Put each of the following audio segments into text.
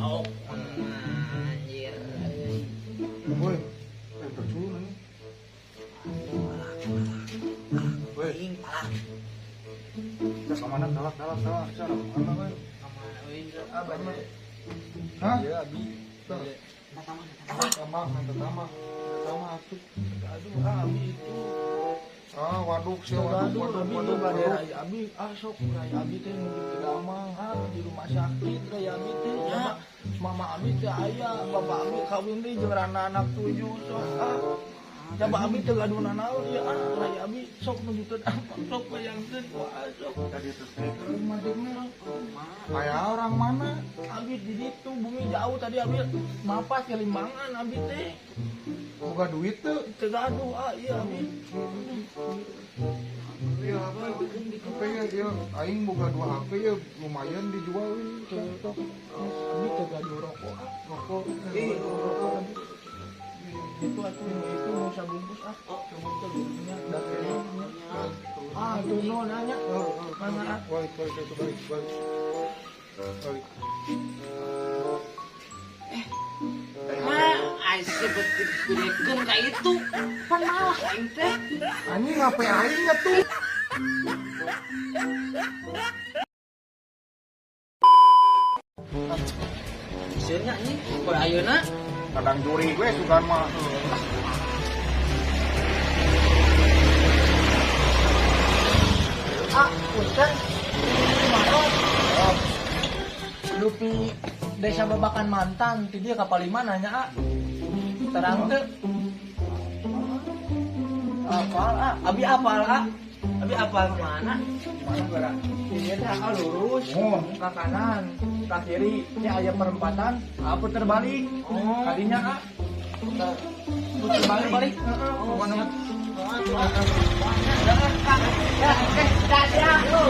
Oh, anjir. Woi, terculun ini. Woi, kita kemana? Talak, talak, talak. Cara kemana, woi? Kemana, woi? Apa ini? Hah? Iya, abi. Tambah, tambah, tambah atuh. Aduh, abi itu. Ah, waduk sih, waduk, waduk, waduk, waduk. Abi, ah sok, rai abi teh nuju teu damang, ah di rumah sakit rai abi teh. Ya, mama abi teh aya, bapak abi kawin deui jeung randa anak 7 sok ah. Coba abi teu gaduh nanaon ieu ah, rai abi sok nuju teu damang, sok bayangkeun wah sok. Tadi terus madegna. Aya orang mana? Abi di ditu bumi jauh tadi abi mapas ke Limbangan abi teh. Boga duit teu? Teu gaduh ah ieu abi. Iya, HP ya, iya. Aing boga 2 HP ya lumayan dijual ini. Cocok. Abi teu gaduh rokok ah. Rokok. Ih, rokok abi. Itu atuh itu mau sabungkus ah. Coba teh nya dapurnya. Ah, tuh no nanya. Mana ah? Balik, balik, balik, balik. Balik. Sebut digedekeun ka itu pan malah aing teh anjing ngape aing atuh. Sieun nya anjing poe ayeuna kadang juri gue sugan mah. Ah, punten. Lupi desa Babakan Mantan ti dieu ka Palima nanya ah. Terang teu. Apal ah, abi apal ah. Abi apal mana? Mana geura? Ieu teh ah lurus, ke kanan, ke kiri, teh aya perempatan, ah puter balik. Oh. Kadinya ah. Puter balik. Heeh, pokona mah. Ya, oke, dadah lu.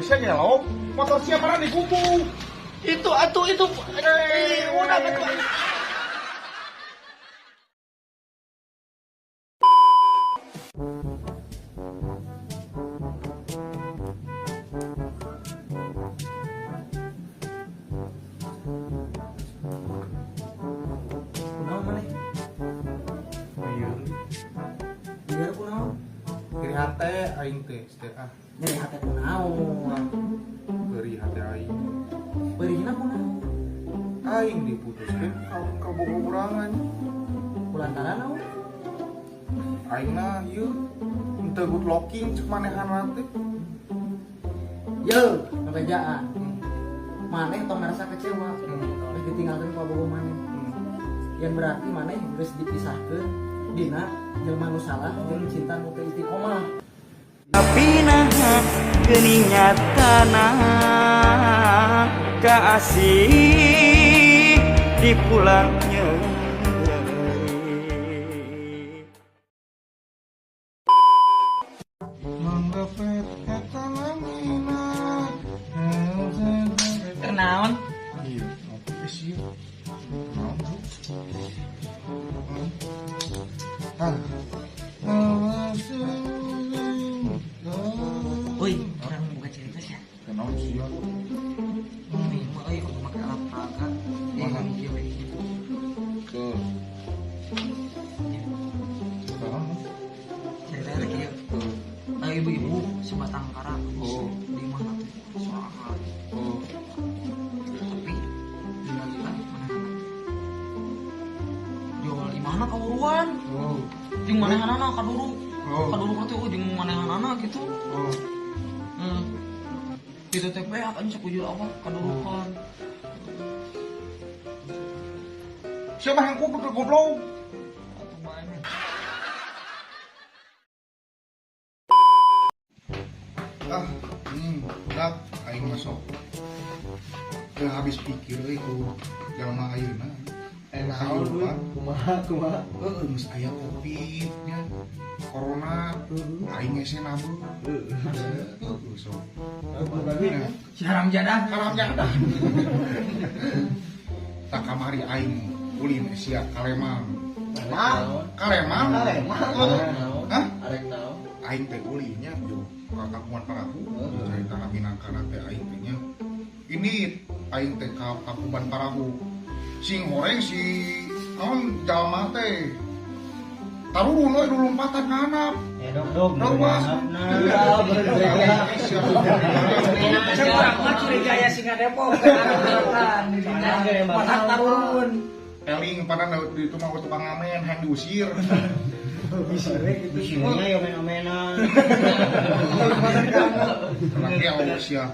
Sia gelo, motor sia mana dikubu. Itu atuh itu. Udah betul. Kunaon maneh? Iya. Biar kunaon? Nyeri hate aing teh, teh ah. Nyeri hate kunaon? Beri hate aing. Berihna kunaon? Aing diputuskeun ka bogorangan. Kulantaran naon? Aing na ieu henteu good looking cek manehanna teh. Yeuh, ngabejaan. Maneh tong ngarasa kecewa. Geus ditinggalkeun ku bogo maneh. Yang berarti maneh geus dipisahkeun dina jelema nu salah jeung cinta nu teu istiqomah. Tapi naha geuning nyatana kaasih di pulang nyeri. Manggapet eta langina. Kenaon? Iya, ngopi sih. Naon bu? Ah. Woi, orang buka cerita sih. Kenaon sih ya? Ini mah euy kudu make alat peraga. Mana? Iya we. Tuh. Sekarang Ceritanya kieu. tuh. Ibu-ibu sebatang kara. Oh. Di mana teh? Sorangan. Oh. Tapi dina lila manehna. Jual imahna kawuruan. Oh. Jeung manehanana kaduru. Oh. Kaduru teh oh jeung manehanana gitu. Oh. Itu teh beak anjing sakujur apa kadurukan. Siapa yang goblok goblok? Atuh bae mah. Ah, dak aing masuk. Teu habis pikir euy ku jalma ayeuna. Naon Kahirupan. kumaha kumaha. Heeh, geus aya Covid nya. Corona, aing hese nabeuh. Heeh, sok. Si haram jadah. Haram jadah. Tak kamari aing ulin sia Kalemang. Ah, Kalemang. Kalemang. Hah? Arek naon? Aing teh ulinya jo ka kampungan parahu cerita minangkana teh aing teh nya. Ini aing teh ka kampungan parahu. Sing horeng si naon jalma teh. Tarurun we dulumpatan ka handap. Ya dog dog. Reuwas. Cek urang mah curiga aya singa Depok kan matak tarurun. Eling panan di itu mah tukang ngamen hayang diusir. Bisirnya ya omen-omenan. Laki awas ya.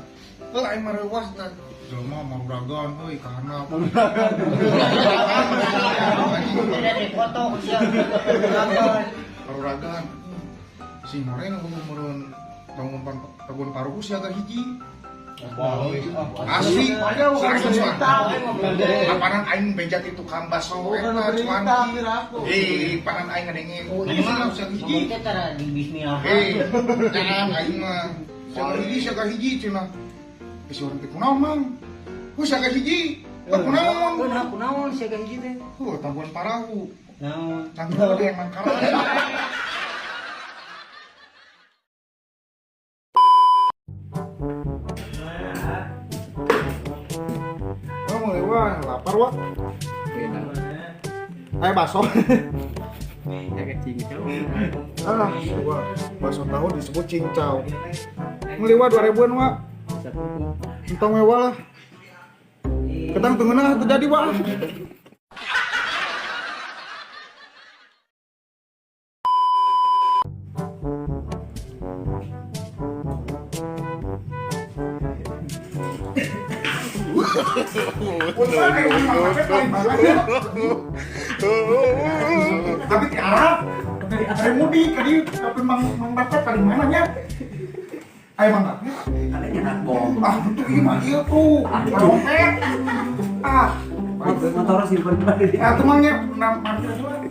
Heuh aing mah reuwas da. Jelema maruragan euy ka handap. Tidak di foto sia. Maruragan. Sing horeng meureun bangun paruhu siaga hiji. Asli, serius Apanan aing beja ti tukang baso eta cuanki. Eh, panan aing ngadenge. Oh, ieu mah siaga hiji. Ngomong teh tara di bismillah. Eh, jangan aing mah. Siaga hiji, siaga hiji cenah. Eh, si urang teh kunaon, Mang? Heuh siaga hiji. Teh kunaon? Kunaon kunaon siaga hiji teh? Heuh, tangguhan parahu. Naon? Tangguhan gede mangkalan. Wah, lapar wah. Ayo bakso. Ah, wah, bakso tahu disebut cincau. Meuli wah 2000-an wah. Entong we lah. Ketang teu ngeunah teu jadi wah. Tapi di Arab, dari mudik, tadi tapi mang dapat dari mana nya? Ayo mang dapat. Ah betul iya mah iya tuh, dompet. Ah, Motor simpen ah tuh mangnya, mampir aja.